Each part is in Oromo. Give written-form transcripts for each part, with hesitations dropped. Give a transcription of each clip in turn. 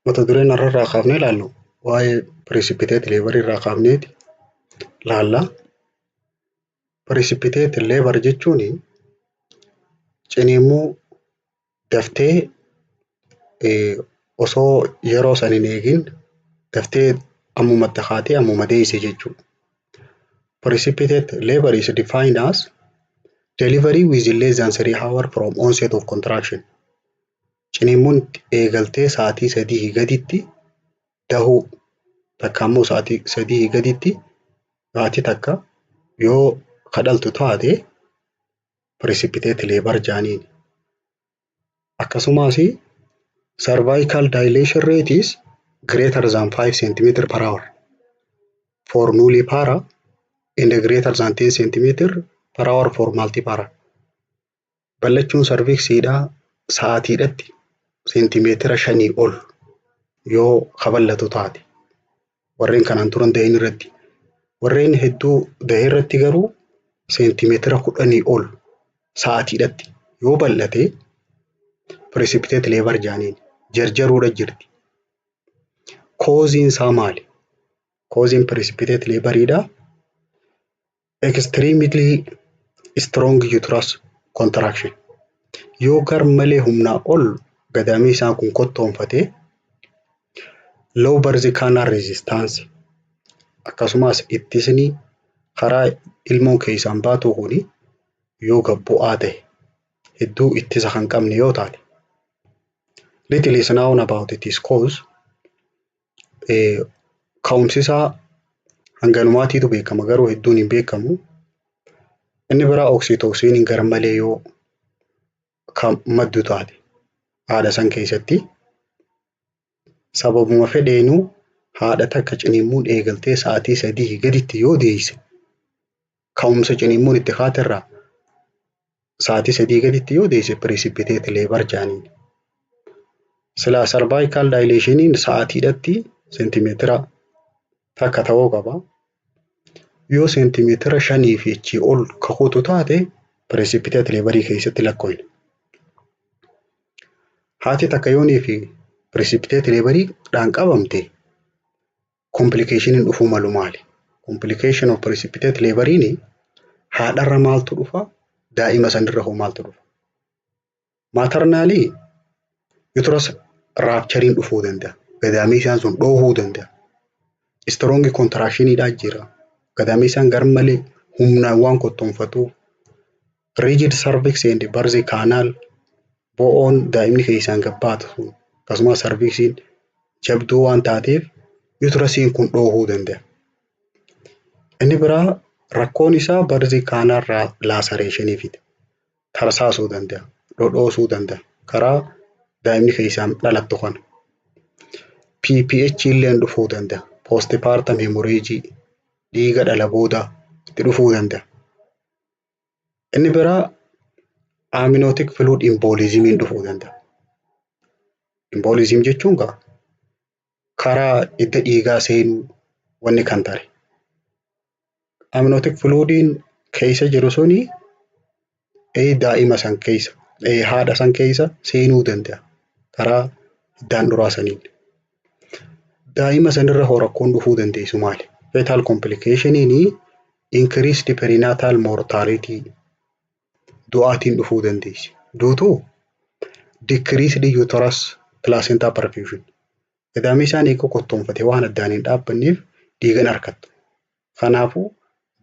Mata dureen har'arraa kaafnee ilaallu waa'ee precipitate labor irraa kaafneeti laalla. Precipitate labor jechuun ciniinsuu daftee osoo yeroo san hin eegin daftee ammumatti kaatee ammuma deesse jechuudha. Precipitate labor is defined as delivery within less than 3 hours from onset of contraction. Ciniinsuun eegaltee sa'aatii 3 gaditti dahuu, takka immoo sa'aatii 3 gaditti haati takka yoo kadhaltu taate precipitate labor jaaniin. Akkasumas cervical dilation rate is greater than 5 cm per hour for nullipara and greater than 10 cm per hour for multipara. Ballachuun cervixiidhaa sa'aatiidhatti seentimeetira 5 ol yoo kaballatu taate warreen kanaan dura hin dahin irratti. Warreen hedduu dahe irratti garuu seentimeetira 10 ol sa'aatiidhatti yoo bal'ate precipitate labor jaaniin, jarjaruudha jirti. Causeiin isaa maali? Causeiin precipitate laboriidhaa extremely strong uterus contraction. Yoo gar malee humnaa ol gadaamii isaa kun kottoonfate, low birth canal resistance, akkasumas ittisni karaa ilmoon keessaan baatu kuni yoo gad bu'aa ta'e, hedduu ittisa kan qabne yoo taate. Little is known about its cause. Ka'umsi isaa hanganumaatiitu beekama, garuu hedduun hin beekamu. Inni biraa oxytociniin gar malee yoo kan maddu taate haadha san keessatti, sababuma fedheenuu haadha takka ciniinsuun eegaltee sa'aatii 3 gaditti yoo deesse, ka'umsa ciniinsuun itti kaaterraa sa'aatii 3 gaditti yoo deesse precipitate labor jaaniin. Silaa cervical dilationiin sa'aatiidhatti seentimeetira 1 ta'uu qaba. Yoo seentimeetira 5 fi achii ol kakuutu taate precipitate laborii keessatti lakkoofna. Haati takka yoonii fi precipitate laboriidhaan qabamte complicationiin dhufuu malu maali? Complication of precipitate laboriin haadharra maaltu dhufa? Daa'ima sanirra hoo maaltu dhufa? Maternalii uterus ruptureiin dhufuu danda'a. Gadameessaan sun dhoohuu danda'a. Strong contractioniidhaa jira. Gadameessaan garmalee humnaan waan kottoonfatuuf, rigid cervix and birth canal, bo'oon daa'imni keessaan gad baatu sun akkasumas cervixiin jabduu waan taateef uterusiin kun dhoohuu danda'a. Inni biraa rakkoon isaa birth canal lacerationii fida. Tarsaasuu danda'a. Dhodhoosuu danda'a. Karaa daa'imni keessaan dhalattu kana. PPH illeen dhufuu danda'a. Postpartum hemorrhage, dhiiga dhala boodaa itti dhufuu danda'a. Inni biraa amniotic fluid embolismiin dhufuu danda'a. Embolism jechuun gaa karaa hidda dhiigaa seenuu wanni kan tare. Amniotic fluidiin keessa jiru suni daa'ima san keessa, haadha san keessa seenuu danda'a. Karaa hiddaan duraa saniin. Daa'ima sanirra hoo rakkoon dhufuu dandeessu maali? Fetal complicationiin increased perinatal mortality, du'aatiin dhufuu dandeessi. Duutuu decreased uterus placenta perfusion. Gadameessaan eega kottoonfate waan addaan hin dhaabbanneef dhiiga hin argattu. Kanaafuu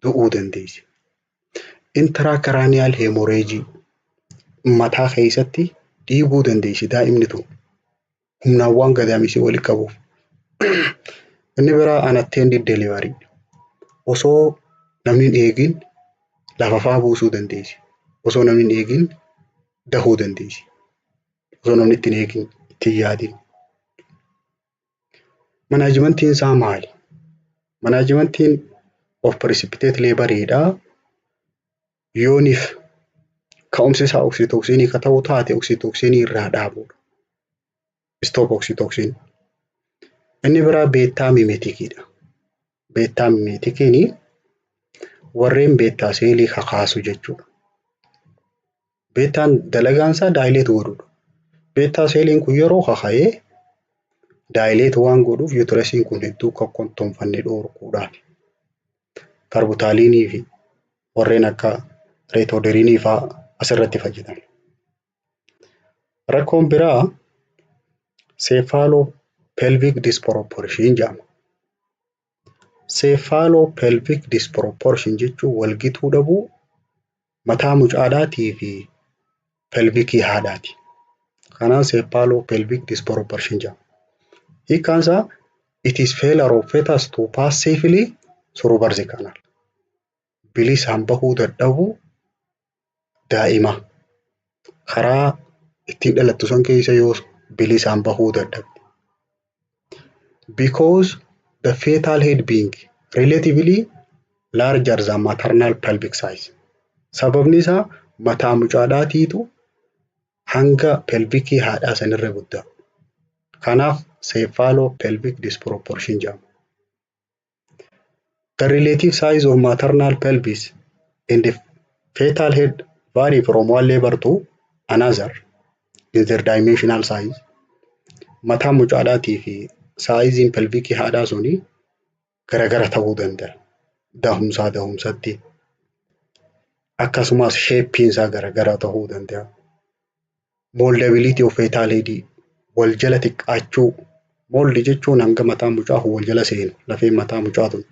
du'uu dandeessi. Intracranial hemorrhage, mataa keessatti dhiiguu dandeessi daa'imni tun, humnaan waan gadameessi walitti qabuuf. Inni biraa unattended delivery, osoo namni hin eegin lafa fa'aa buusuu dandeessi. Osoo namni hin eegin dahuu dandeessi. Osoo namni itti hin eegin, itti hin yaadin. Managementiin isaa maali? Managementiin of precipitate laboriidhaa yooniif ka'umsi isaa oxytocinii ka ta'u taate oxytocinii irraa dhaabuudha. Stop oxytocin. Inni biraa beta mimeticiidha. Beta mimeticiin warreen beta cellii kakaasu jechuudha. Betaan dalagaan isaa dilate godhuudha. Beta celliin kun yeroo kaka'ee Dilate waan godhuuf uterusiin kun hedduu akka kontoonfanne dhoorkuudhaaf. Terbutalinii fi warreen akka ritodrinii fa'aa asirratti fayyadamu. Rakkoon biraa cephalo pelvic disproportion jedhama. Cephalo pelvic disproportion jechuun walgituu dhabuu mataa mucaadhaatii fi pelvicii haadhaati. Kanaaf cephalo pelvic disproportion jedhama. Hiikkaan isaa, it is failure of fetus to pass safely through birth canal. Bilisaan bahuu dadhabuu daa'imaa karaa ittiin dhalattu san keessa yoo bilisaan bahuu dadhabde. Because the fetal head being relatively larger than maternal pelvic size. Sababni isaa mataa mucaadhaatiitu hanga pelvicii haadhaa sanirra guddaa. Kanaaf cephalo pelvic disproportion jedhama. The relative size of maternal pelvis and the fetal head vary from one labor to another in their dimensional size. Mataa mucaadhaatii fi sizeiin pelvicii haadhaa suni garagara ta'uu danda'a. Dahumsaa dahumsatti. Akkasumas shapeiin isaa garagara ta'uu danda'a. Moldability of fetal head, wal jala xiqqaachuu. Mold jechuun hanga mataa mucaa wal jala seenu, lafeen mataa mucaa tun.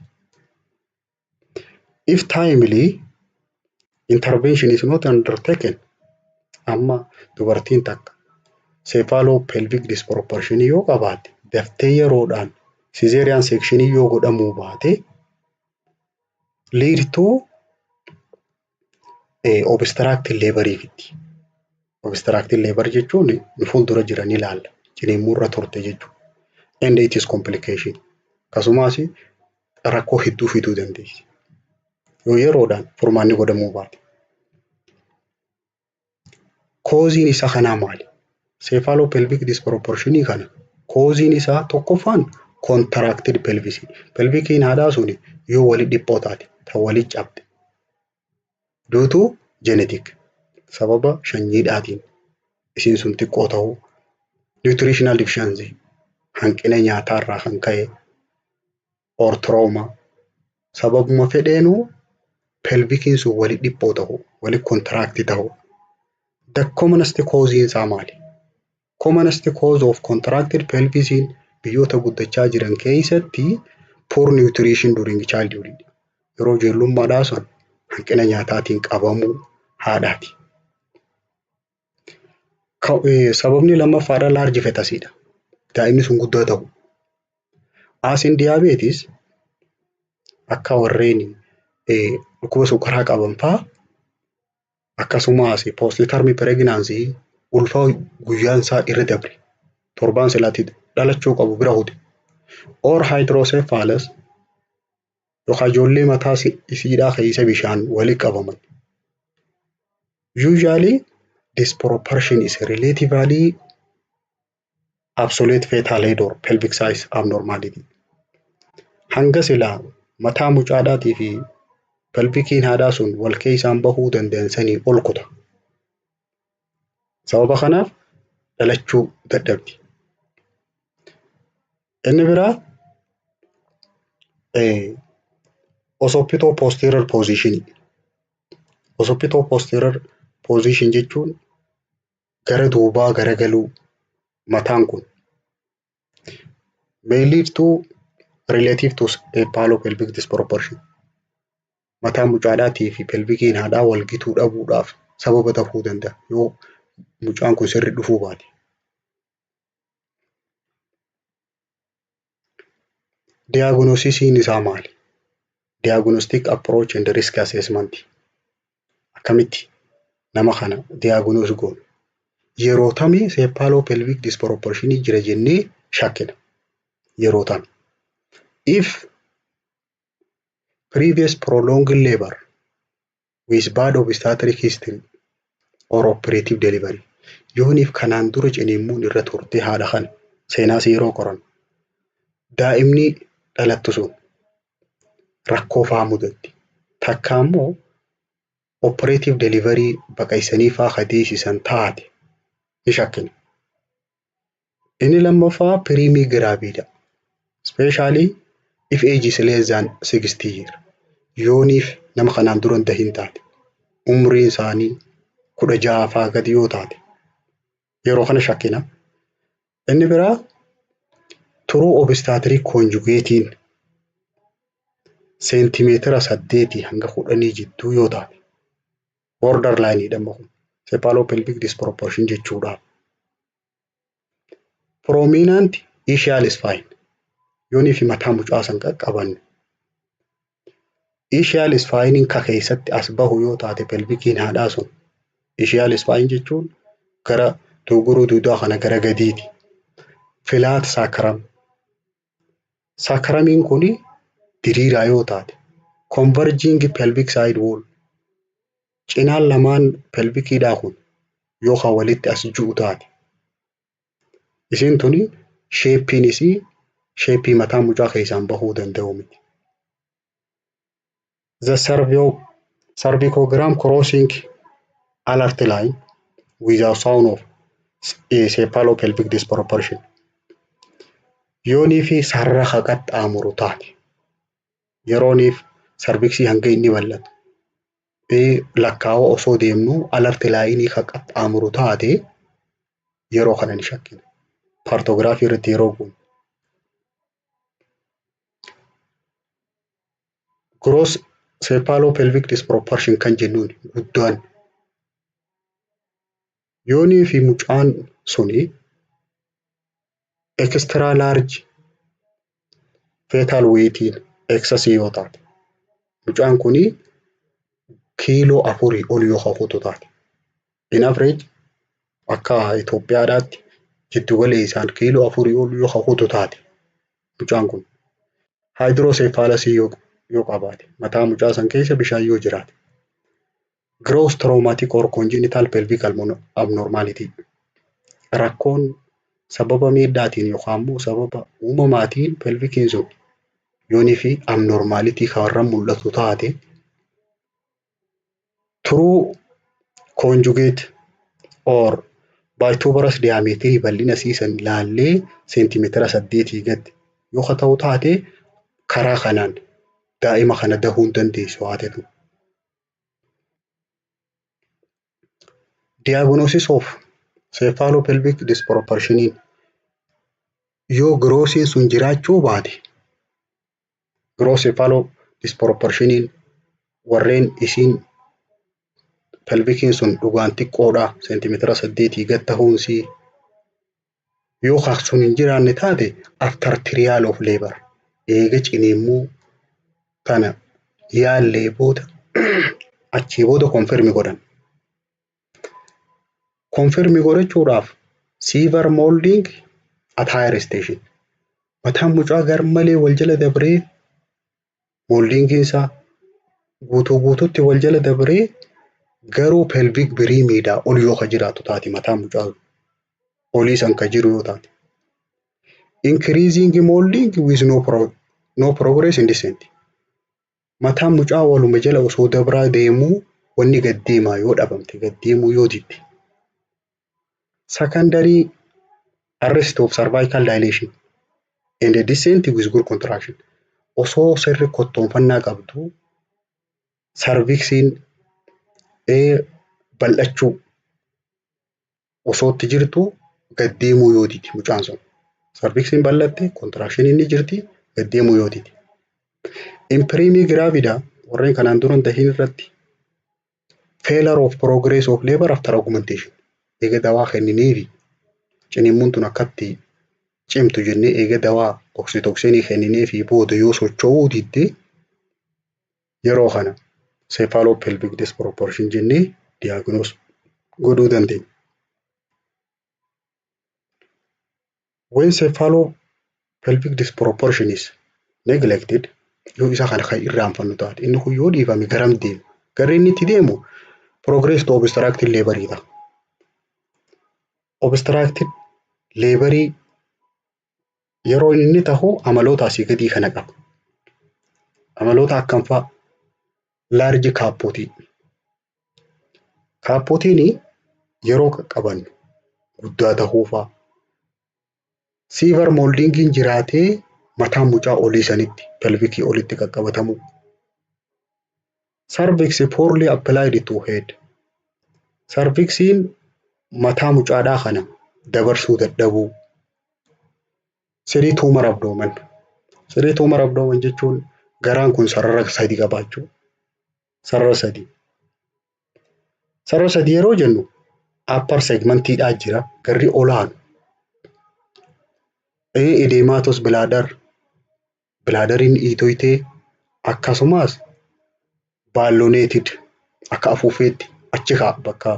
If timely intervention is not undertaken, amma dubartiin takka cephalo pelvic disproportion yoo qabaatte, daftee yeroodhaan cesarean section yoo godhamuu baate, lead to obstructed labor fiddi. Obstructed labor jechuun nu fuuldura jiran ilaalla. Ciniinsuurra turte jechuudha. And it is complication. Akkasumas rakkoo hedduu fiduu dandeessi, yoo yeroodhaan furmaanni godhamuu baate. Causeiin isaa kanaa maali? Cephalopelvic disproportionii kana causeiin isaa tokkoffaan contracted pelvis. Pelviciin haadhaa suni yoo wali dhiphoo taate, tan wali cabde. Due to genetic, sababa sanyiidhaatiin isiin sun xiqqoo ta'uu. Nutritional deficiency, hanqina nyaataarraa kan ka'e, or trauma, sababuma fedheenuu pelviciin sun wali dhiphoo ta'uu, wali contract ta'uu. The commonest cause isaa maali? Commonest cause of contracted pelvis biyyoota guddachaa jiran keessatti poor nutrition during childhood. Yeroo ijoollummaadhaa sun hanqina nyaataatiin qabamuu haadhaati. Sababni lammaffaadhaa large fetusiidha. Daa'imni sun guddaa ta'u. As in diabetes, akka warreen dhukkuba sukkaraa qaban fa'aa, akkasumas post-term pregnancy, ulfa guyyaan isaa irra dabre, torbaan silaatti dhalachuu qabu bira hute, or hydrocephalus, yookaan ijoollee mataa isiidhaa keessa bishaan walitti qabaman. Usually disproportion is relatively absolute fetal head or pelvic size abnormality. Hanga silaa mataa mucaadhaatii fi pelviciin haadhaa sun wal keessaan bahuu danda'an sanii ol kuta. Sababa kanaaf dhalachuu dadhabdi. Inni biraa occipito posterior position. Occipito posterior position jechuun gara duubaa garagaluu mataan kun. May lead to relative to pelvic disproportion. Mataan mucaadhaatii fi pelviciin haadhaa wal gituu dhabuudhaaf sababa ta'uu danda'a yoo mucaan kun sirri dhufuu baate. Diagnosisiin isaa maali? Diagnostic approach and risk assessment. Akkamitti nama kana diagnose goona? Yeroo tamii cephalopelvic disproportion jira jennee shakkina? Yeroo tami? If previous prolonged labor with bad obstetric history or operative delivery, yooniif kanaan dura ciniinsuun irra turte haadha kana seenaas yeroo qoran daa'imni dhalattu sun rakkoo fa'aa mudatti, takka immoo operative delivery baqaqsanii fa'aa ka deessisan taate ni shakkina. Inni lammaffaa primigravida. Especially if age is less than 60 year. Yooniif nama kanaan dura hin dahin taate, umriin isaanii 16 faa gadi yoo taate, yeroo kana shakkina. Inni biraa true obstetric conjugateiin seentimeetira 8 hanga 10 jidduu yoo taate, borderline dha kun cephalopelvic disproportion jechuudha. Prominent ischial spine, yoonii fi mataa mucaa san qaqqabanne ischial spine ka keessatti as bahu yoo taate, pelviciin haadhaa sun, ischial spine jechuun gara doogoroo duudaa kana gara gadiiti. Flat sacrum. Sacrumiin kuni diriiraa yoo taate, converging pelvic side wall, cinaan lamaan pelviciidhaa kun yoo kan walitti as ju'u taate, isiin tuni shapeiin isii shapeii mataa mucaa keessaan bahuu danda'u miti. The cervicogram crossing alert line without sound of cephalopelvic disproportion. Yoonii fi sarara ka qaxxaamuru taate, yerooniif cervixii hanga inni bal'atu lakkaa'uu osoo deemnu alert lineii ka qaxxaamuru taate, yeroo kana ni shakkina. Partographii irratti yeroo goonu. Gross cephalopelvic disproportion kan jennuun guddaan yoonii fi mucaan suni extra large fetal weightiin excessii yoo taate, mucaan kuni kiiloo 4 ol yoo hafuutu taate, in average akka Itoophiyaadhaatti jiddu galeessaan kiiloo 4 ol yoo hafuutu taate, mucaan kun hydrocephalusii yoo qabaate, mataa mucaa san keessa bishaan yoo jiraate, gross traumatic or congenital pelvic abnormality, rakkoon sababa miidhaatiin yookaan immoo sababa uumamaatiin pelviciin sun yoonii fi abnormality kan mul'atu taate, true conjugate or bituberous diameter, bal'ina siisan laallee seentimeetira 8 gadi yoo ka ta'u taate, karaa kanaan daa'ima kana dahuu hin dandeessu haatetu. Diagnosis of cephalopelvic disproportioniin yoo grossiin sun jiraachuu baate, gross cephalo disproportioniin warreen isiin pelviciin sun dhugaan xiqqoodha, seentimeetira 8 gad ta'uunsii yoo sun hin jiraanne taate, after trial of labor, eega ciniimmuu tana yaallee booda, achii booda confirm godhan. Confirm godhachuudhaaf severe molding at higher station. Mataan mucaa gar malee wal jala dabree, moldingiin isaa guutuu guututti wal jala dabree, garuu pelvic brimiidhaa ol yoo ka jiraatu taate, mataan mucaa olii san ka jiru yoo taate. Increasing molding with no progress in descent. Mataan mucaa waluma jala osoo dabraa deemuu wanni gad deemaa yoo dhabamte, gad deemuu yoo didde. Secondary arrest of cervical dilation and descent with good contraction. Osoo sirri kottoonfannaa qabdu, cervixiin bal'achuu osoo itti jirtu gad deemuu yoo dide mucaan sun. Cervixiin bal'atte, contractioniin ni jirti, gad deemuu yoo dide. In primigravida, warreen kanaan dura hin dahin irratti, failure of progress of labor after augmentation. Eega dawaa kenniniifi ciniinsuun tun akkatti cimtu jennee eega dawaa oxytocinii kennineefii booda yoo socho'uu didde, yeroo kana cephalopelvic disproportion jennee diagnose godhuu dandeenya. When cephalopelvic disproportion is neglected, yoo isa kana kan irraanfannu taate, inni kun yoo dhiifame garam deema? Garri inni itti deemu progress to obstructed laborii ta'a. Obstructed laborii yeroo inni tahu amaloota asii gadii kana qaba. Amaloota akkam fa'a? Large caputii. Caputiin yeroo qaqqabannu guddaa tahuu fa'a. Severe moldingiin jiraatee mataan mucaa olii sanitti pelvicii olitti qaqqabatamuu. Cervix poorly applied to head. Cervixiin mataa mucaadhaa kana dabarsuu dadhabuu. Three tumor abdomen. Three tumor abdomen jechuun garaan kun sarara sadi qabaachuu. Sarara sadi. Sarara sadi yeroo jennu upper segmentiidhaa jira, garri olaanu. Edematous bladder, bladderiin dhiitoytee, akkasumas ballooneted akka afuuffeetti achi kaa'a bakka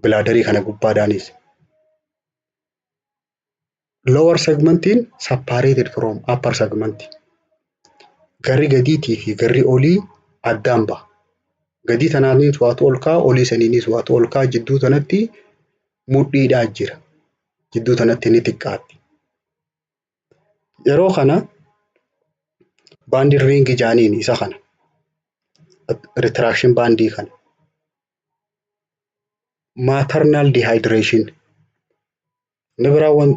bladderii kana gubbaadhaanis. Lower segmentiin separated from upper segment. Garri gadiitii fi garri olii addaan baha. Gadii tanaanis waatu ol ka'a, olii saniinis waatu ol ka'a, jidduu tanatti mudhiidhaa jira. Jidduu tanatti ni xiqqaatti. Yeroo kana banded ring jaaniin isa kana. Retraction bandii kana. Maternal dehydration. Inni biraa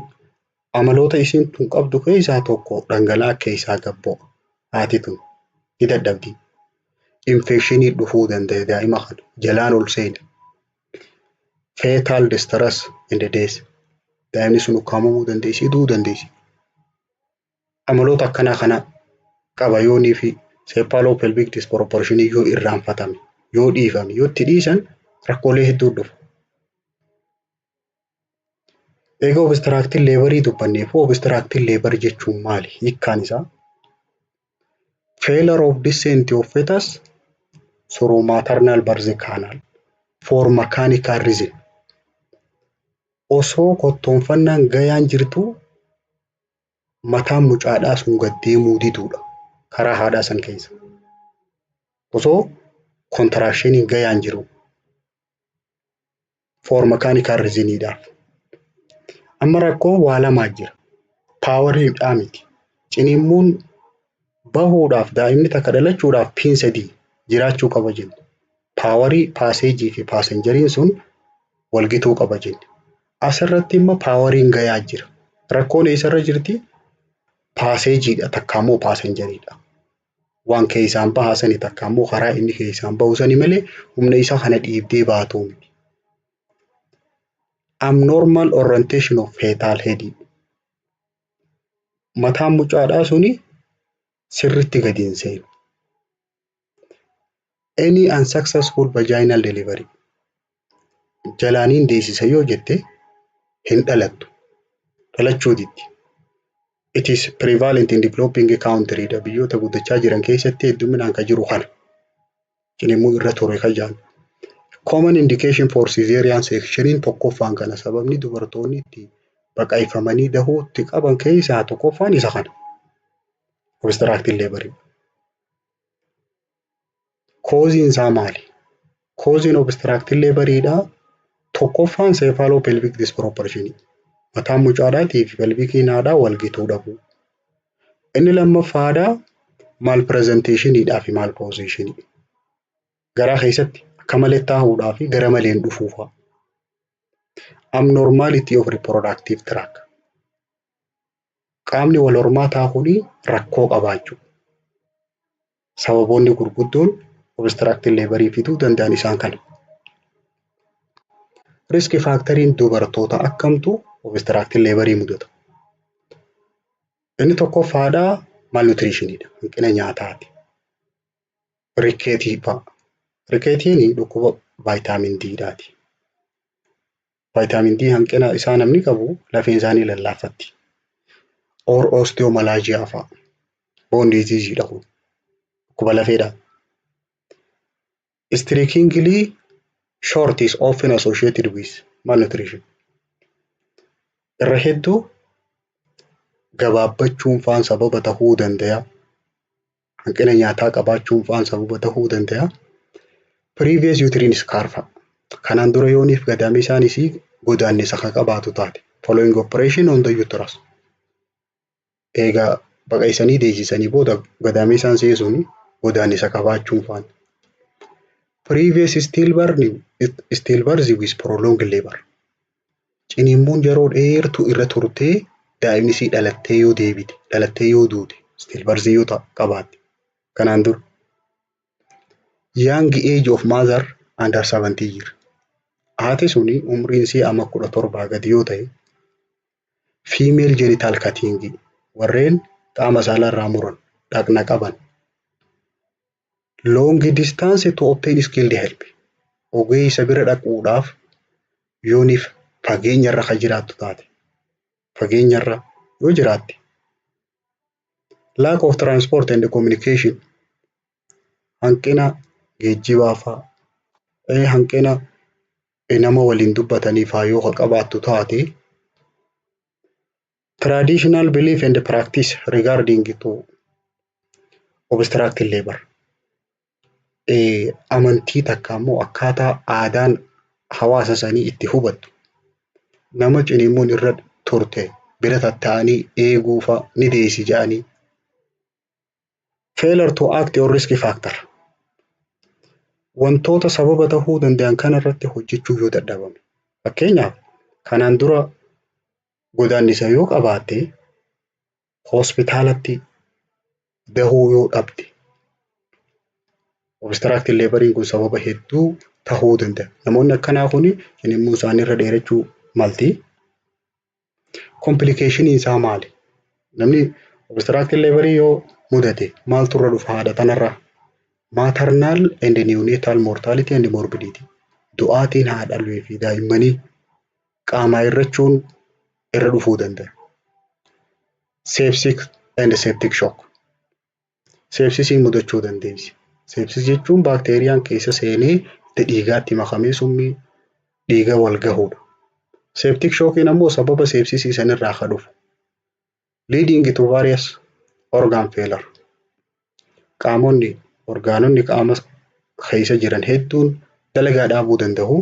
amaloota isiin tun qabdu keessaa tokko dhangala'aa keessaa gad bu'a. Haati tun ni dadhabdi. Infectionii dhufuu danda'a, daa'ima kana jalaan ol seena. Fetal distress and death. Daa'imni sun ukkaamamuu dandeessi, du'uu dandeessi. Amaloota akkanaa kana qaba yoonii fi cephalopelvic disproportionii yoo irraanfatame, yoo dhiifame, yoo itti dhiisan rakkoolee hedduu dhufa. Egaa obstructed laborii dubbanneef, obstructed labor jechuun maali? Hiikkaan isaa failure of descent of fetus through maternal birth canal for mechanical reason. Osoo kottoonfannaan gayaan jirtu mataan mucaadhaa sun gad deemuu diduudha karaa haadhaa san keessa. Osoo contractioniin gayaan jiru. For mechanical reasoniidhaaf. Amma rakkoon waa lamaa jira. Poweriidhaa miti. Ciniinsuun bahuudhaaf, daa'imni takka dhalachuudhaaf P'n sadii jiraachuu qaba jenna. Powerii, passageii fi passengeriin sun walgituu qaba jenna. Asirratti immoo poweriin gayaa jira. Rakkoon eessarra jirti? Passageiidha takka immoo passengeriidha. Waan keessaan bahaa sani takka immoo karaa inni keessaan bahu sani malee humna isaa kana dhiibdee baatuu miti. Abnormal orientation of fetal head. Mataan mucaadhaa suni sirritti gadi hin seenu. Any unsuccessful vaginal delivery. Jalaaniin deessisa yoo jette hin dhalattu. Dhalachuu diddi. It is prevalent in developing country dha. Biyyoota guddachaa jiran keessatti hedduminaan kan jiru kana. Ciniinsuu irra ture kan jedhan. Common indication for cesarean sectioniin tokkoffaan kana, sababni dubartoonni itti baqaqfamanii dahuu itti qaban keessaa tokkoffaan isa kana. Obstructed labor. Causeiin isaa maali? Causeiin obstructed laboriidhaa tokkoffaan cephalopelvic disproportion. Mataan mucaadhaatii fi pelviciin haadhaa wal gituu dhabuu. Inni lammaffaadhaa malpresentationiidhaa fi malpositionii. Garaa keessatti akka malee taahuudhaa fi gara maleen dhufuu fa'a. Abnormality of reproductive tract. Qaamni wal hormaataa kuni rakkoo qabaachuu. Sababoonni gurguddoon obstructed laborii fiduu danda'an isaan kana. Risk factoriin dubartoota akkamtu obstructed laborii mudata? Inni tokkoffaadhaa malnutritioniidha. Hanqina nyaataati. Ricketii fa'a. Ricketiin dhukkuba vitamin D'dhaati. Vitamin D hanqina isaa namni qabu lafeen isaanii lallaaffatti. Or osteomalacia fa'a. Bone diseaseidha kun. Dhukkuba lafeedha. Strikingly short is often associated with malnutrition. Irra hedduu gabaabbachuun faan sababa tahuu danda'a. Hanqina nyaataa qabaachuun faan sababa tahuu danda'a. Previous uterine scar fa'a. Kanaan dura yooniif gadameessaan isii godaannisa kan qabaatu taate. Following operation on the uterus. Egaa baqaqsanii deessisanii booda gadameessaan ishee sun godaannisa qabaachuun faan. Previous stillbirth with prolonged labor. Ciniinsuun yeroo dheertuu irra turtee Daa'imni isii dhalattee yoo deebite, dhalattee yoo duute, stillbirth yoo qabaatte kanaan dura. Young age of mother under 70 year. Haati suni umriin isii amma 17 gadi yoo ta'e, female genital cutting, warreen qaama saalaa irraa muran, dhaqna qaban. Long distance to obtain skilled help. Ogeessa bira dhaquudhaaf yooniif fageenyarra kan jiraattu taate, fageenyarra yoo jiraatte. Lack of transport and communication, hanqina geejjibaa fa'aa, hanqina nama waliin dubbatanii fa'aa yoo ka qabaattu taate. Traditional belief and practice regarding to obstructed labor. Amantii takka immoo akkaataa aadaan hawaasa sanii itti hubattu nama ciniinsuun irra turte bira tatta'anii eeguu fa'a, ni deessi jedhanii. Failure to act on risk factor. Wantoota sababa ta'uu danda'an kanarratti hojjechuu yoo dadhabame. Fakkeenyaaf, kanaan dura godaannisa yoo qabaatte, hospitaalatti dahuu yoo dhabde. Obstructed laboriin kun sababa hedduu tahuu danda'a. Namoonni akkanaa kun ciniinsuun isaanii irra dheerachuu malti. Complicationii isaa maali? Namni obstructed laborii yoo mudate maaltu irra dhufa haadha tanarraa? Maternal and neonatal mortality and morbidity. Du'aatiin haadholii fi daa'immanii qaamaa hir'achuun irra dhufuu danda'a. Sepsis and septic shock. Sepsisii mudachuu dandeessi. Sepsis jechuun baakteeriyaan keessa seenee dhiigaatti makamee summii dhiiga wal gahuudha. Septic shockiin ammoo sababa sepsisii sanirraa kan dhufu. Leading to various organ failure. Qaamonni, orgaanonni qaama keessa jiran hedduun dalagaa dhaabuu danda'u.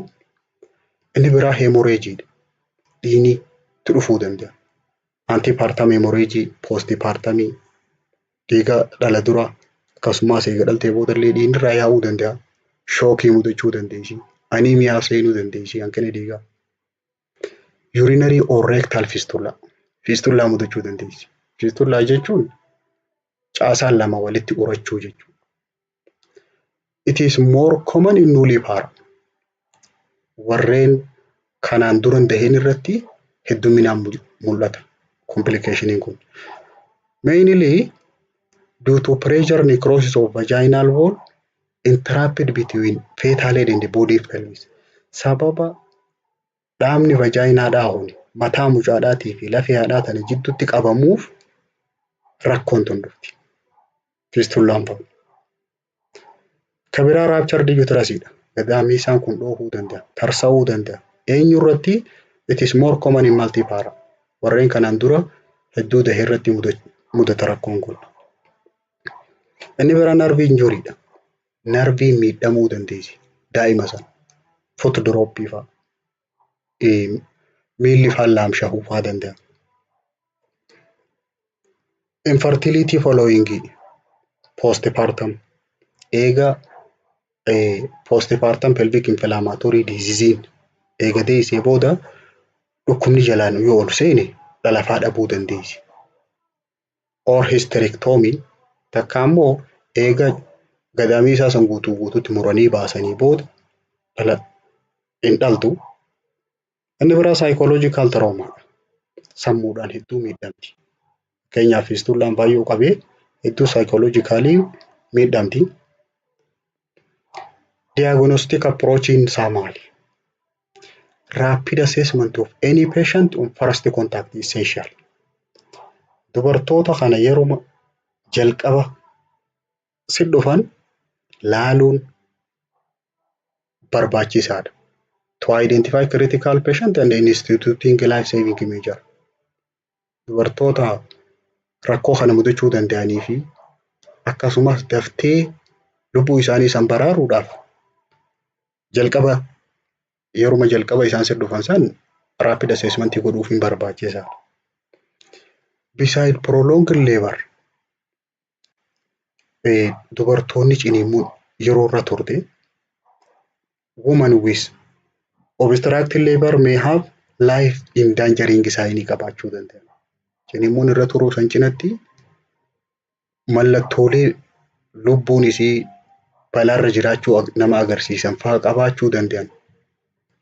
Inni biraa hemorrhageiidha. Dhiigni itti dhufuu danda'a. Antepartum hemorrhageii, postpartumii, dhiiga dhala dura, akkasumas eega dhaltee boodallee dhiigni irraa yaa'uu danda'a. Shockii mudachuu dandeessi. Anemia seenuu dandeessi, hanqina dhiigaa. Urinary or rectal fistula. Fistulaa mudachuu dandeessi. Fistulaa jechuun caasaan lama walitti urachuu jechuudha. It is more common in nullipara. Warreen kanaan dura hin dahin irratti hedduminaan mul'ata complicationiin kun. Mainly due to pressure necrosis of vaginal wall entrapped between fetal head and body pelvis. Sababa dhaabni vaginaadhaa kun mataa mucaadhaatii fi lafee haadhaa tana jidduutti qabamuuf rakkoon tun dhufti. Fistulaan fa'a. Ka biraa ruptured uterusiidha. Gadameessaan kun dhoofuu danda'a, tarsa'uu danda'a. Eenyu irratti? It is more common in multipara. Warreen kanaan dura hedduu dahe irratti mudata rakkoon kun. Inni biraa nerve injuryiidha. Nerveiin miidhamuu dandeessi daa'ima sana. Foot dropii fa'a. Miilli faan laamshahuu fa'aa danda'a. Infertility following postpartum, eega postpartum pelvic inflammatory disease eega deessee booda dhukkubni jalaan yoo ol seene dhalafaa dhabuu dandeessi. Or hysterectomy, takka ammoo eega gadameessaa san guutuu guutuutti muranii baasanii booda dhala hin dhaltu. Inni biraa psychological traumaadha. Sammuudhaan hedduu miidhamti. Fakkeenyaaf, fistulaan baay'ee qabee hedduu psychologically miidhamti. Diagnostic approachiin isaa maali? Rapid assessment of any patient on first contact is essential. Dubartoota kana yeroo jalqaba si dhufan laaluun barbaachisaadha. To identify critical patient and instituting life saving measure. Dubartoota rakkoo kana mudachuu danda'anii fi akkasumas daftee lubbuu isaanii san baraaruudhaaf jalqaba, yeruma jalqaba isaan si dhufan san rapid assessment godhuufiin barbaachisaadha. Beside prolonged labor, dubartoonni ciniinsuun yeroo irra turte, woman with obstructed labor may have life endangering sign qabaachuu danda'u. Ciniinsuun irra turuu san cinatti mallattoolee lubbuun isii balaarra jiraachuu nama agarsiisan fa'aa qabaachuu danda'an.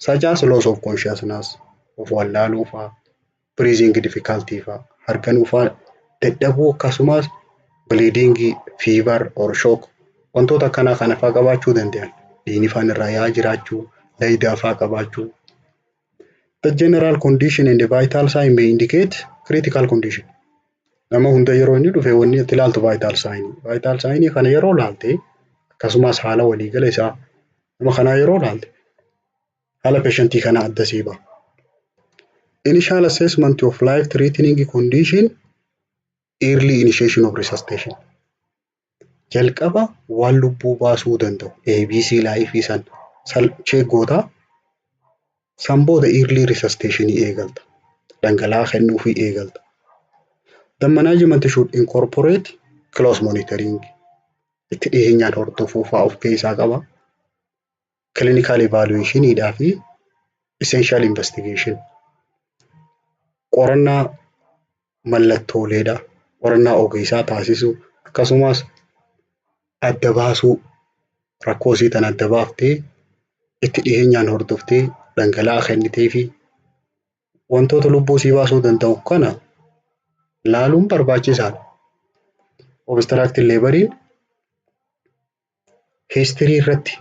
Such as loss of consciousness, of wallaaluu fa'aa, breathing difficulty fa'aa, harganuu fa'aa dadhabuu, akkasumas bleeding, fever or shock, wantoota akkanaa kana fa'aa qabaachuu danda'an. Dhiigni fa'aan irraa yaa'aa jiraachuu, laayidaa fa'aa qabaachuu. The general condition and the vital sign may indicate critical condition. Nama hunda yeroo inni dhufe wanni itti ilaaltu vital sign. Vital sign kana yeroo ilaalte, akkasumas haala waliigala isaa nama kanaa yeroo ilaalte, haala patientii kanaa adda sii ba'a. Initial assessment of life threatening condition, early initiation of resuscitation. Jalqaba waan lubbuu baasuu danda'u ABC life san check gootaa, san booda early resuscitation eegalta. Dhangala'aa kennuufii eegalta. The management should incorporate close monitoring. Itti dhiyeenyaan hordofuu fa'aa of keessaa qaba. Clinical evaluationiidhaa fi essential investigation. Qorannaa mallattooleedha. Qorannaa ogeessaa taasisuu, akkasumas adda baasuu, rakkoo isii tan adda baaftee itti dhiyeenyaan hordoftee dhangala'aa kennitee fi wantoota lubbuu isii baasuu danda'u kana laaluun barbaachisaadha. Obstructed laboriin history irratti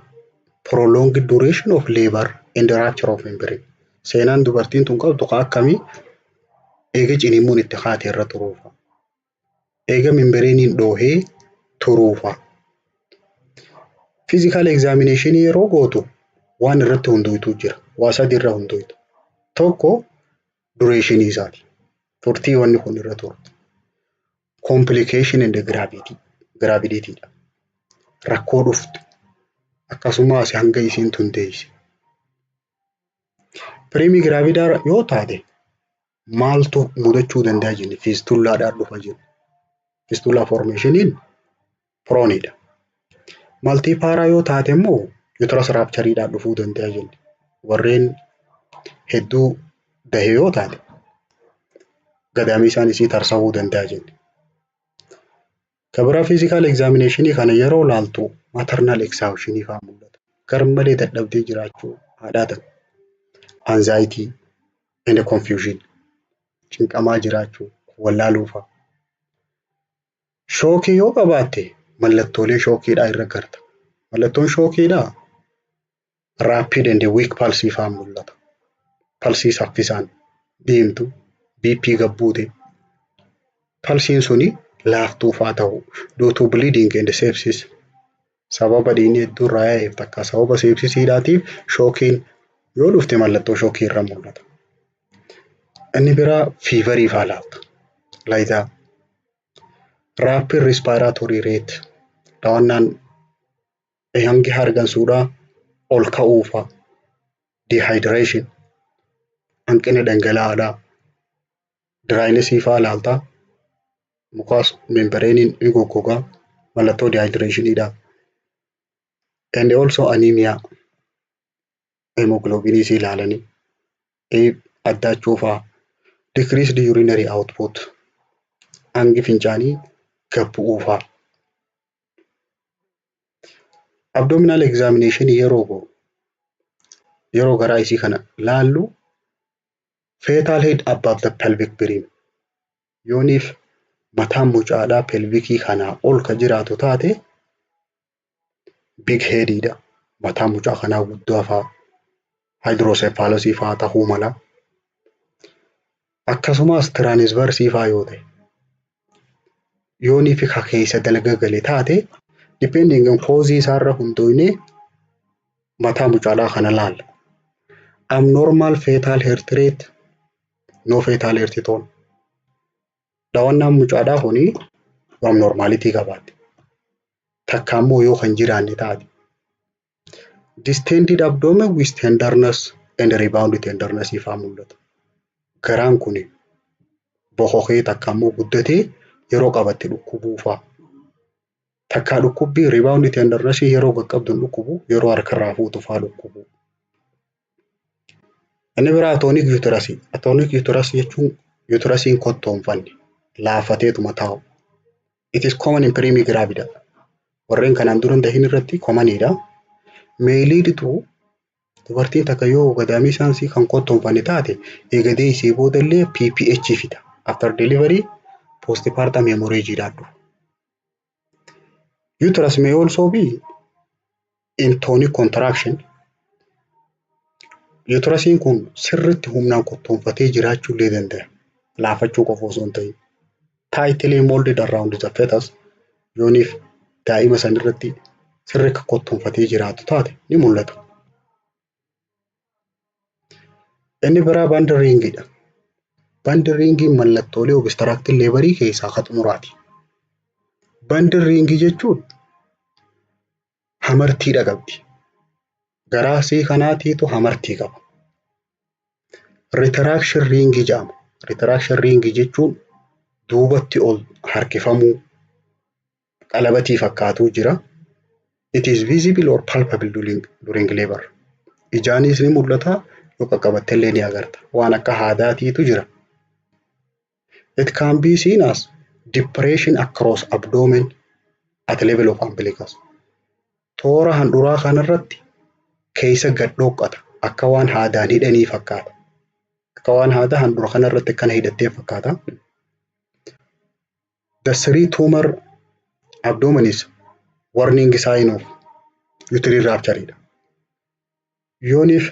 prolonged duration of labor and rupture of membrane. Seenaan dubartiin tun qabdu kan akkamii? Eega ciniinsuun itti kaate irra turuufa. Eega membraneiin dhoohee turuufa. Physical examination yeroo gootu waan irratti hundooftu jira. Waa sadi irra hundoofta. Tokko duration isaati. Turtii wanni kun irra turte. Complication and gravity. Gravityidha. Rakkoo dhuftu. Akkasumas hanga isiin tun deesse. Primigravida yoo taate maaltu mudachuu danda'a jenne? Fistulaadhaan dhufa jenna. Fistula formationiin proneiidha. Multipara yoo taate immoo uterus ruptureiidhaan dhufuu danda'a jenne. Warreen hedduu dahe yoo taate gadameessaan isii tarsa'uu danda'a jenne. Kan biraa physical examination kana yeroo laaltu maternal exhaustion fa'aa mul'ata. Garmalee dadhabdee jiraachuu haadhaa tana. Anxiety and confusion, cinqamaa jiraachuu, wallaaluu fa'a. Shockii yoo qabaatte mallattoolee shockiidhaa irra garta. Mallattoon shockiidhaa rapid and weak pulse fa'aa mul'ata. Pulsii saffisaan deemtu, BP gad buute, pulsiin suni laaftuu fa'aa ta'u due to bleeding and sepsis, sababa dhiigni hedduu irraa yaa'eef takka sababa sepsisiidhaatiif shockiin yoo dhufte mallattoo shockii irra mul'ata. Inni biraa feverii fa'aa laalta. Laayitaa rapid respiratory rate, dhawannaan hangi hargansuudhaa ol ka'uu fa'a. Dehydration, hanqina dhangala'aadhaa. Drynessii fa'aa laaltaa. Mucous membraneiin ni goggogaa, mallattoo dehydrationiidha. And also anemia, hemoglobinii ilaalanii addaachuu fa'aa. Decreased urinary output, hangi fincaanii gad bu'uu fa'aa. Abdominal examination yeroo goonu, yeroo garaa isii kana laallu, fetal head above the pelvic brim, yooniif mataan mucaadhaa pelvicii kanaa ol ka jiraatu taate big headiidha. Mataan mucaa kanaa guddaa fa'aa, hydrocephalusii fa'aa ta'uu mala. Akkasumas transversii fa'aa yoo ta'e, yooniif ka keessa dalga gale taate, depending on cause isaarra hundoofnee mataa mucaadhaa kana laalla. Abnormal fetal heart rate, no fetal heart tone. Dhawannaan mucaadhaa kuni abnormality qabaate. Takka immoo yoo kan jiraanne taate. Distended abdomen with tenderness and rebound tenderness fa'aa mul'ata. Garaan kun bokokee takka immoo guddatee yeroo qabatte dhukkubuu fa'a. Takkaa dhukkubbii rebound tenderness yeroo qaqqabdu hin dhukkubu, yeroo harkarraa fuutu fa'aa dhukkubu. Inni biraa atonic uterus. Atonic uterus jechuun Uterusiin kottoonfanne, laaffateetuma taa'u. It is common in primigravida. Warreen kanaan dura hin dahin irratti commoniidha. May lead to, dubartiin takka yoo gadameessaan isii kan kottoonfanne taate, eega deessee boodallee PPH fida. After delivery postpartum hemorrhage dhaan dhufa. Uterus may also be in tonic contraction. Uterusiin kun sirriitti humnaan kottoonfatee jiraachuu illee danda'a. Laafachuu qofa osoo hin ta'in. Tightly molded around the fetus, yooniif daa'ima san irratti sirri akka kottoonfatee jiraatu taate ni mul'ata. Inni biraa Bandl ringiidha. Bandl ringiin mallattoolee obstructed laborii keessaa ka xumuraati. Bandl ringii jechuun hamartiidha qabdi. Garaasii kanaatiitu hamartii qaba. Retraction ringii jedhama. Retraction ringii jechuun duubatti ol harkifamuu qalabatii fakkaatuu jira. It is visible or palpable during labor. Ijaanis ni mul'ata, yoo qaqqabatte illee ni agarta. Waan akka haadaatiitu jira. It can be seen as depression across abdomen at level of umbilicus. Toora handhuraa kanarratti keessa gad dhoqqata. Akka waan haadaan hidhanii fakkaata. Akka waan haada handhuura kanarratti akkana hidhattee fakkaata. The three tumor abdomen is warning sign of uterine rupture dha. Yooniif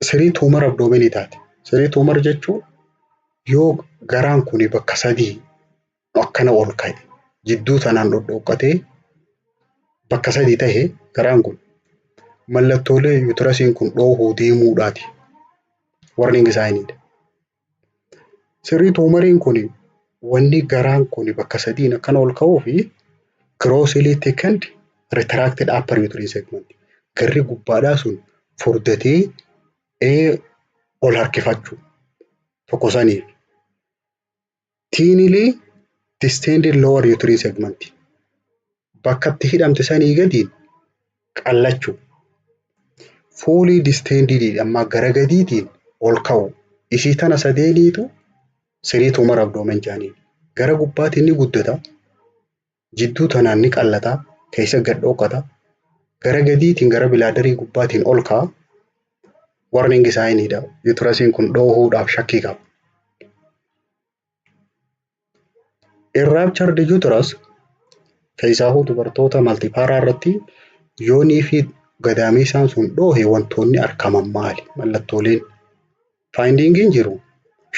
three tumor abdomenii taate. Three tumor jechuun yoo garaan kun bakka sadii akkana ol ka'e, jidduu tanaan dhodhoqqatee bakka sadii tahe, garaan kun mallattoolee uterusiin kun dhoohuu deemuudhaati. Warning signiidha. Three tumoriin kun wanni garaan kun bakka sadiin akkana ol ka'uu fi grossly thickened retracted upper uterine segment. Garri gubbaadhaa sun furdatee ol harkifachuu tokko saniif. Thinly distended lower uterine segment. Bakka itti hidhamte sanii gadiin qallachuu. Fully distended amma gara gadiitiin ol ka'u. Isii tana sadeeniitu three tumor abdomen jedhaniin. Gara gubbaatiin ni guddata. Jidduu tanaan ni qallata. Keessa gad dhoqqata. Gara gadiitiin gara bladderii gubbaatiin ol ka'a. Warning signiidha. Uterusiin kun dhoohuudhaaf shakkii qaba. In ruptured uterus, keessaahuu dubartoota multipara irratti, yoonii fi gadameessaan sun dhoohe wantoonni argaman maali? Mallattooleen findingiin jiru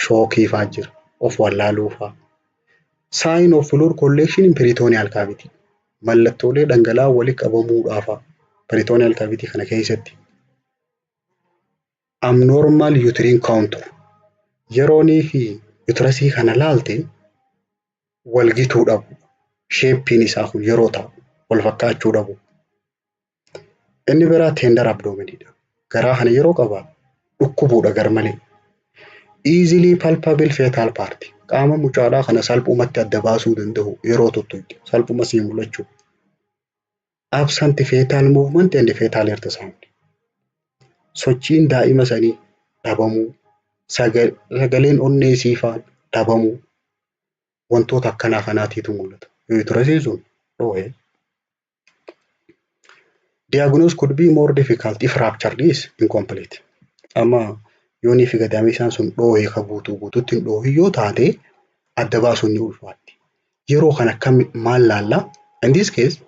shockii fa'aa jira. Of wallaaluu fa'aa. Sign of fluid collection in peritoneal cavity. Mallattoolee dhangala'aa walitti qabamuudhaa fa'a peritoneal cavity kana keessatti. Abnormal uterine contour. Yeroonii fi uterusii kana laalte walgituu dhabu. Shapeiin isaa kun yeroo ta'u wal fakkaachuu dhabu. Inni biraa tender abdomenidha. Garaa kana yeroo qabaatu dhukkubuudha garmalee. Easily palpable fetal part. Qaama mucaadhaa kana salphumatti adda baasuu danda'u yeroo tuttuqxe salphuma sii mul'achuu. Absent fetal movement and fetal heart sound. Sochiin daa'ima sanii dhabamuu, sagaleen onnee siifaa dhabamuu, wantoota akkanaa kanaatiitu mul'ata. Yoo uterusiin sun dhoohe. Diagnosis could be more difficult if rupture is incomplete. Amma yoonii fi gadameessaan sun dhoohee ka guutuu guutuutti hin dhoohin yoo taate, adda baasuun ni ulfaatti. Yeroo kana akkam maal laallaa? In this case,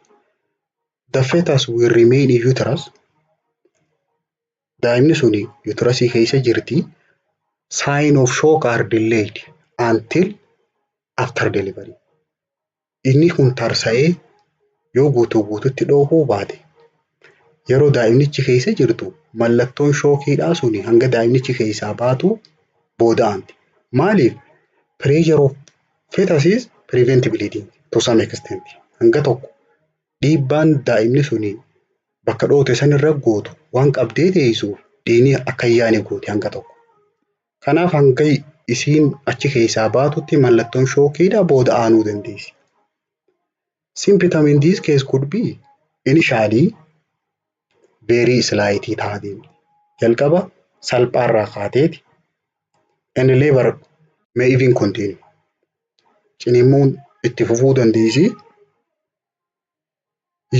the fetus will remain in uterus. Daa'imni suni uterusii keessa jirti. Sign of shock are delayed until after delivery. Inni kun tarsa'ee yoo guutuu guututti dhoohuu baate, yeroo daa'imnichi keessa jirtu mallattoon shockiidhaa suni hanga daa'imnichi keessaa baatu booda aanti. Maaliif? Pressure of fetus is prevent bleeding to some extent. Hanga tokko dhiibbaan daa'imni suni bakka dhoote sanirra gootu waan qabdee teessuuf dhiigni akka hin yaane gooti hanga tokko. Kanaaf hanga isiin achi keessaa baatutti mallattoon shockiidhaa booda aanuu dandeessi. Symptom in this case could be initially very slight ta'aa deemti. Jalqaba salphaarraa kaateeti And labor may even continue. Ciniinsuun itti fufuu dandeessi.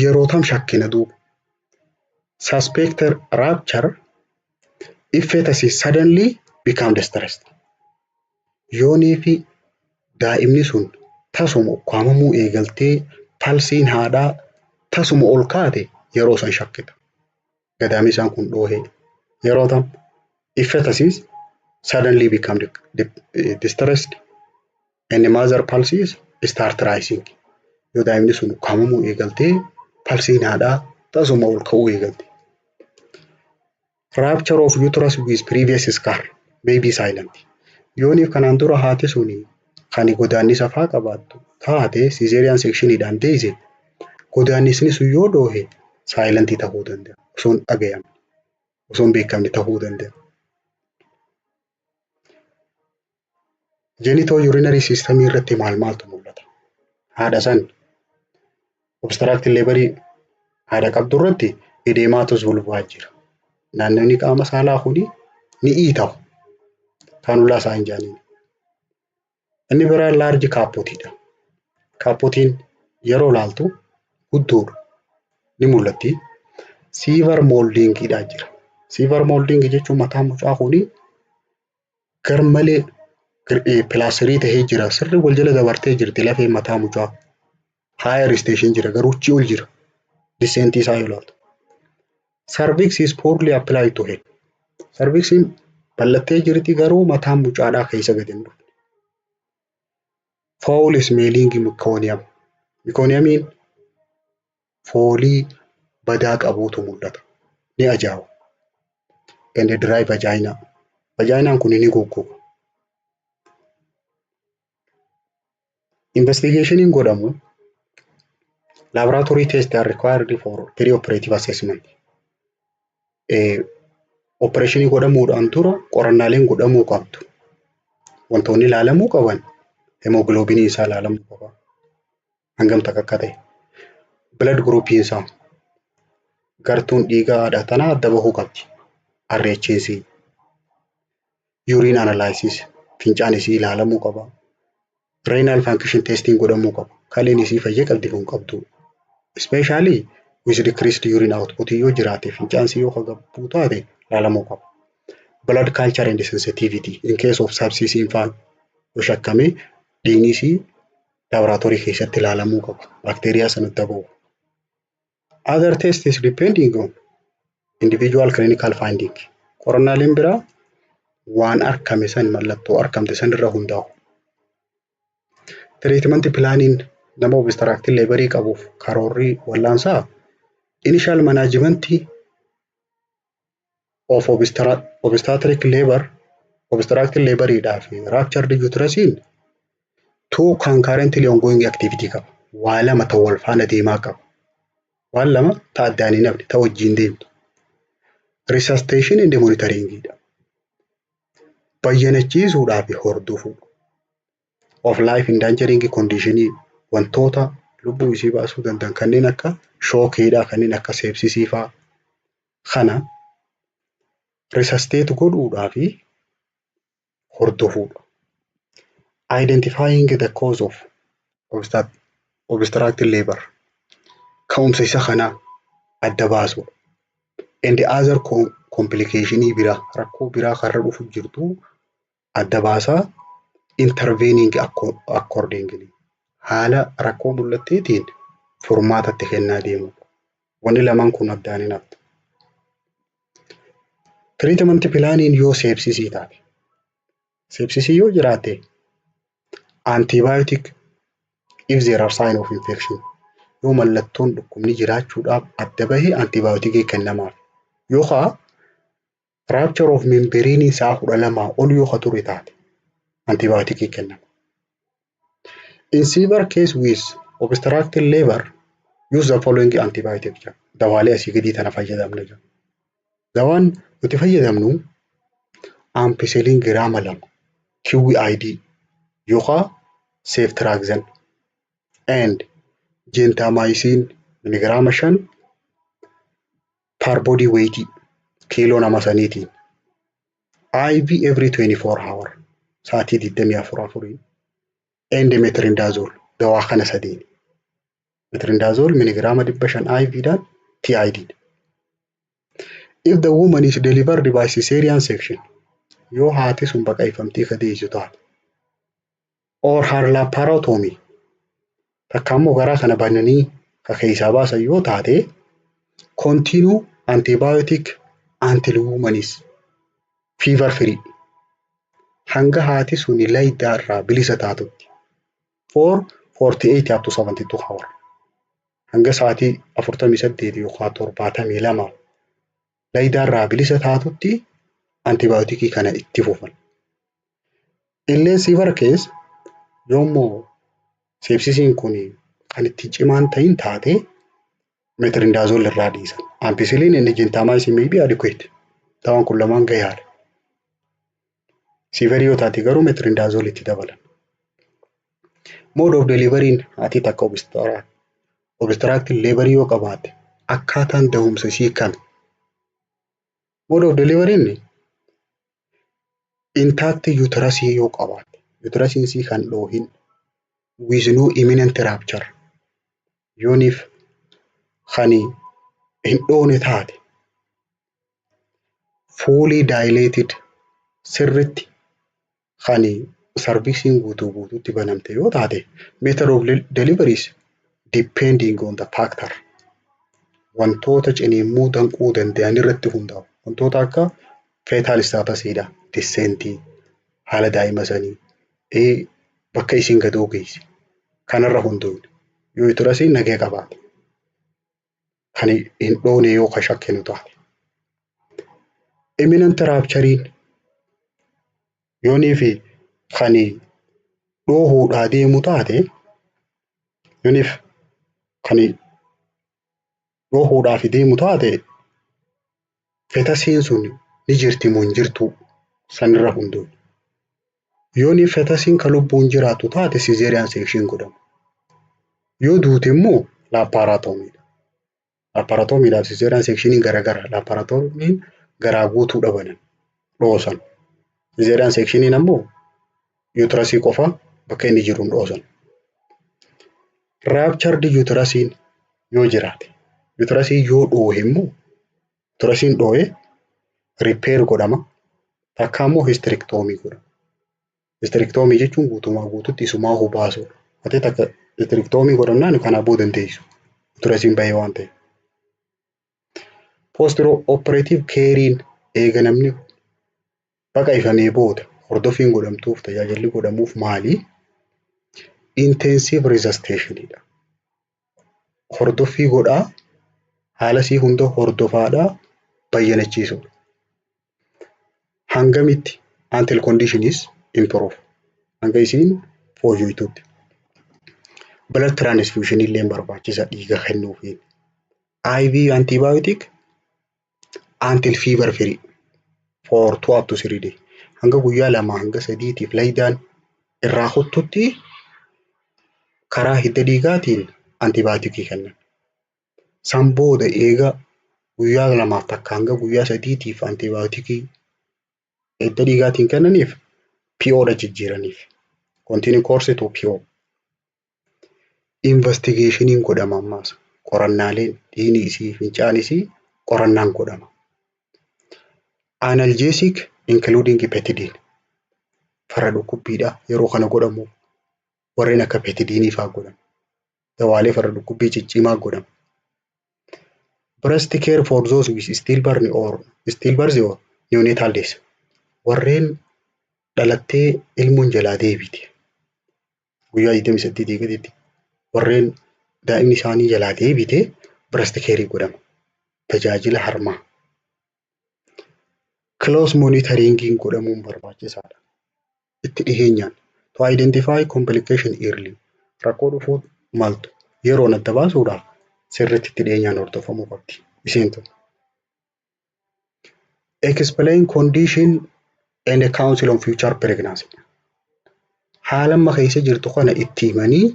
Yeroo tam shakkina duuba? Suspected rupture if fetus is suddenly become distressed. Yoonii fi daa'imni sun tasuma ukkaamamuu eegaltee, pulseiin haadhaa tasuma ol kaate, yeroo san shakkita. Gadameessaan kun dhoohee. Yeroo tam? If fetus is suddenly become distressed and the mother pulses start rising. Yoo daa'imni sun ukkaamamuu eegaltee, pulseiin haadhaa tasuma ol ka'uu eegalte. Rupture of uterus with previous scar may be silent. Yooniif kanaan dura haati suni kan godaannisa faa qabaattu taate, cesarean sectioniidhaan deesse, godaannisni sun yoo dhoohe silentii ta'uu danda'a. Osoo hin dhagayamne, osoo hin beekamne ta'uu danda'a. Genitourinary system irratti maal maaltu mul'ata? Haadha san obstructed laborii haadha qabdu irratti edematous vulvaa jira. Naannonni qaama saalaa kuni ni iitamu. Fistula isaa hin jaaniin. Inni biraan large caputiidha. Caputiin yeroo laaltu guddoodha. Ni mul'atti. Severe moldingiidhaa jira. Severe molding jechuun mataan mucaa kuni garmalee plasterii tahee jira. Sirri wal jala dabartee jirti lafeen mataa mucaa. Higher station jira, garuu achii ol jira. Descentii isaa yoo ilaaltu. Cervix is poorly applied to head. Cervixiin bal'attee jirti, garuu mataan mucaadhaa keessa gadi hin dhufne. Foul smelling meconium. Meconiumiin foolii badaa qabuutu mul'ata. Ni ajaa'iba. And dry vagina. Vaginaan kun ni goggoga. Investigationiin godhamu, laboratory tests are required for pre-operative assessment. Operationii godhamuudhaan dura qorannaaleen godhamuu qabdu. Wantoonni ilaalamuu qaban hemoglobinii isaa ilaalamuu qaba. Hangam takka akka ta'e. Blood groupiin isaa, gartuun dhiigaa haadha tanaa adda bahuu qabdi. RHS. Urine analysis, fincaan isii ilaalamuu qaba. Renal function testing godhamuu qaba. Kaleen isii fayyee qabdi kun qabdu. Especially with decreased urine output yoo jiraate, fincaan isii yoo gabbuu taate ilaalamuu qaba. Blood culture and sensitivity in case of sepsis faan yoo shakkame, dhiigni isii laaboraatoorii keessatti ilaalamuu qaba. Baakteeriyaa sana adda bahu. Other tests depending on individual clinical finding. Qorannaaleen biraa waan argame san, mallattoo argamte san irra hundaa'u. Treatment planiin nama obstructed laborii qabuuf karoorri wallaansaa initial management of obstetric labor, obstructed laboriidhaa fi ruptured uterusiin two concurrently ongoing activity qaba. Waa lama ta'u wal faana deemaa qaba. Waan lama ta addaan hin hafne, ta wajjin deemtu. Resuscitation and monitoring dha. Bayyanachiisuudhaa fi hordofuu. Of life endangering conditionii, wantoota lubbuu isii baasuu danda'an, kanneen akka shockiidhaa, kanneen akka sepsisii fa'aa kana resuscitate godhuudhaa fi hordofuudha. Identifying the cause of obstructed labor, ka'umsa isa kanaa adda baasuudha. And the other complicationii biraa, rakkoo biraa karra dhufu jirtu adda baasaa, intervening accordingly, haala rakkoo mul'atteetiin furmaatatti kennaa deemudha. Wanni lamaan kun addaan hin haftu. Treatment planiin yoo sepsisii taate, sepsisii yoo jiraate, antibiotic if there are sign of infection, yoo mallattoon dhukkubni jiraachuudhaaf adda bahe, antibioticii kennamaaf. Yookaan rupture of membrane isaa 12 ol yoo ka ture taate, antibioticii kennama. In severe case with obstructed labor, use the following antibiotic jedha. Dawaalee asii gadii tana fayyadamna jedha. Dawaan nuti fayyadamnu ampicillin giraama 2 QID yookaan ceftriaxone and gentamicin miligiraama 5 per body weight, kiiloo nama saniitiin. IV every 24 hour, sa'aatii 24 afurii, and metronidazole, dawaa kana sadiin. Metronidazole miligiraama 500 IV dhaan TID. If the woman is delivered by cesarean section, yoo haati sun baqaqfamtee ka deessu taate, or her laparotomy, takka immoo garaa kana bananii ka keessaa baasan yoo taate, continue antibiotic until woman is fever free, hanga haati sun laydaa irraa bilisa taatutti, for 48 up to 72 hour, hanga sa'aatii 48 yookaan 72 laydaa irraa bilisa taatutti antibioticii kana itti fufan. Illee severe case yoommoo sepsisiin kun kan itti cimaan ta'in taate, metronidazole irraa dhiisan. Ampicillin inni gentamicin may be adequate. Dawaan kun lamaan gahaadha. Severe yoo taate garuu metronidazole itti dabalan. Mode of delivery haati takka obstructed labor yoo qabaatte akkaataan dahumsa isii kami? Mode of delivery intact uterus yoo qabaatte, uterusiin isii kan dhoohin, with no imminent rupture, yooniif kan hin dhoone taate, fully dilated, sirritti kan cervixiin guutuu guutuutti banamte yoo taate, method of delivery is depending on the factor, wantoota ciniinsuu danquu danda'an irratti hundaa'u. Wantoota akka fetal statusiidha, descentii, haala daa'ima sanii, bakka isiin gadoo geesse kanarra hundaa'u. Yoo uterusiin nagee qabaate, kan hin dhoone yoo ka shakkinu taate. Imminent ruptureiin yoonii fi kan dhoohuudhaa deemu taate, yooniif kan dhoohuudhaaf deemu taate, fetusiin sun ni jirti moo hin jirtu sanirra hundaa'u. Yooni fetusiin ka lubbuun jiraattu taate, cesarean section godhama. Yoo duute immoo laparotomydha. Laparotomydhaaf cesarean sectioniin garagara. Laparotomyn garaa guutuu dhabanan dhoosan. Cesarean sectioniin ammoo uterusii qofa bakka inni jiru hin dhoosan. Ruptured uterusiin yoo jiraate, uterusiin yoo dhoohe immoo, uterusiin dhoohe repair godhama. Takka immoo hysterectomy godhama. Hysterectomy jechuun guutumaa guututti isumaa hubaasuudha. Ati takka hysterectomy godhamnaan kanaa booda hin deessu. Uterusiin bahee waan ta'eef. Post operative careiin eega namni baqaqfamee booda hordoffiin godhamtuuf, tajaajilli godhamuuf maali? Intensive resuscitationidha. Hordoffii godhaa, haala isii hunda hordofaadhaa bayyanachiisuudha. Hangamitti? Until condition is improve. Hanga isiin fooyyoftutti. Blood transfusion illee barbaachisa dhiiga kennuufiin. IV antibiotic until fever free for 2 up to 3 day. Hanga guyyaa 2 hanga 3tiif laayidaan irraa kuttutti karaa hidda dhiigaatiin antibioticii kennan. San booda eega guyyaa 2f takka hanga guyyaa 3tiif antibioticii hidda dhiigaatiin kennaniif, PO dha jijjiiraniif. Continue course to PO. Investigationiin godhama ammaas. Qorannaaleen dhiigni isii, fincaan isii qorannaan godhama. Analgesic including pethidine. Farra dhukkubbiidha yeroo kana godhamu, warreen akka pethidineii fa'aa godhama. Dawaalee farra dhukkubbii ciccimaa godhama. Breast care for those with stillbirth or neonatal death. Warreen dhalattee ilmoon jalaa deebite, guyyaa 28 gaditti warreen daa'imni isaanii jalaa deebite, breast care godhama. Tajaajila harmaa. Close monitoring godhamuun barbaachisaadha. Itti dhiheenyaan to identify complication early, rakkoo dhufuu maltu yeroon adda baasuudhaaf sirriitti itti dhiheenyaan hordofamuu qabdi isheen tun. Explain condition and counsel on future pregnancy. Haala amma keessa jirtu kana itti himanii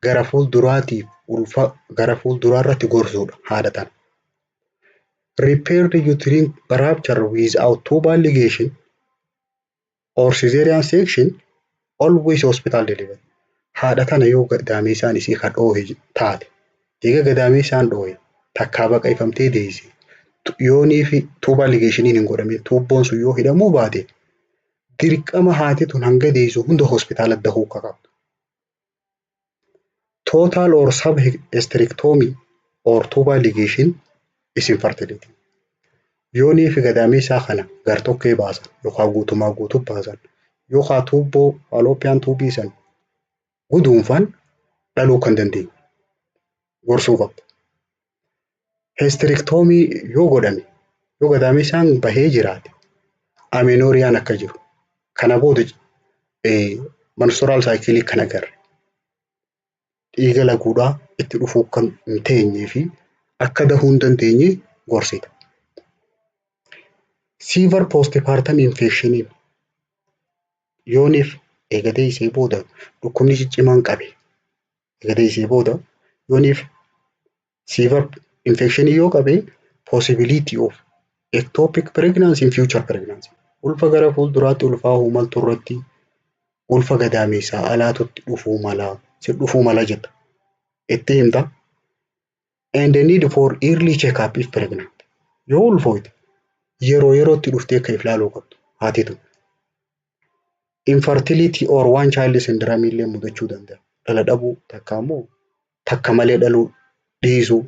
gara fuulduraatiif ulfa gara fuulduraa irratti gorsuudha haadha tana. Repaired uterine rupture without tubal ligation or cesarean section, always hospital delivery. Haadha tana yoo gadameessaan isii kan dhoohe taate, eega gadameessaan dhoohe takkaa baqaqfamtee deesse, yoonii fi tubal ligationiin hin godhamin, tuubboon sun yoo hidhamuu baate, dirqama haati tun hanga deessu hunda hospitaala dahuu akka qabdu. Total or sub hysterectomy or tubal ligation is infertility. Yoonii fi gadameessaa kana gartokkee baasan yookaan guutumaa guutuu baasan yookaan tuubboo fallopian tubeii san guduunfan, dhaluu kan dandeenye gorsuu qabda. Hysterectomy yoo godhame, yoo gadameessaan bahee jiraate, amenorrheaan akka jiru, kana booda menstrual cycle kan agarre, dhiiga laguudhaa itti dhufuu kan hin teenyee fi akka dahuu hin dandeenye gorsita. Severe postpartum infection, yooniif eega deessee booda dhukkubni ciccimaan qabe, eega deessee booda yooniif severe infection yoo qabe, possibility of ectopic pregnancy in future pregnancy. Ulfa gara fuulduraatti ulfaa'uu maltu irratti ulfa gadaameessaa alaatutti dhufuu mala, si dhufuu mala jetta. Itti himta. And the need for early check up if pregnant. Yoo ulfooyte yeroo yerootti dhuftee akka if ilaaluu qabdu haati tun. Infertility or one child syndrome illee mudachuu danda'a. Dhala dhabuu takka immoo takka malee dhaluu dhiisuu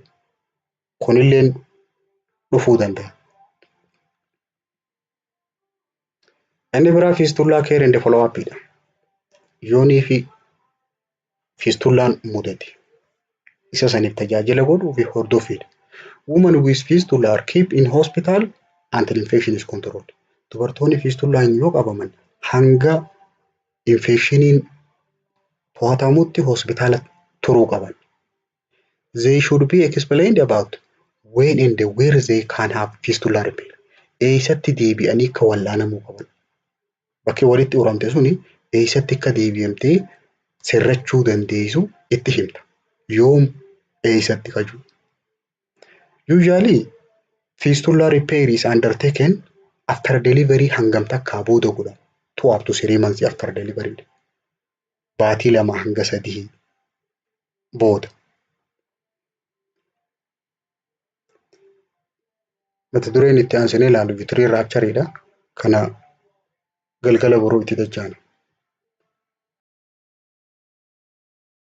kunilleen dhufuu danda'a. Inni biraa fistula care and follow up dha. Yoonii fi fistulaan mudate isa saniif tajaajila godhuu fi hordoffiidha. Women with fistula are kept in hospital until infection is controlled. Dubartoonni fistulaan yoo qabaman hanga infectioniin to'atamutti hospitaala turuu qaban. They should be explained about when and where they can have fistula repair. Eessatti deebi'anii akka wal'aanamuu qaban. Bakki walitti uramte suni eessatti akka deebi'amtee sirrachuu dandeessu itti himta. Yoom, eessatti kaju. Usually fistula repair is undertaken after delivery hangam takkaa booda godhama? 2 up to 3 months after delivery. Baatii 2 hanga 3 booda. Mata dureen itti aansinee ilaallu uterine ruptureidha. Kana galgala boruu itti dachaana.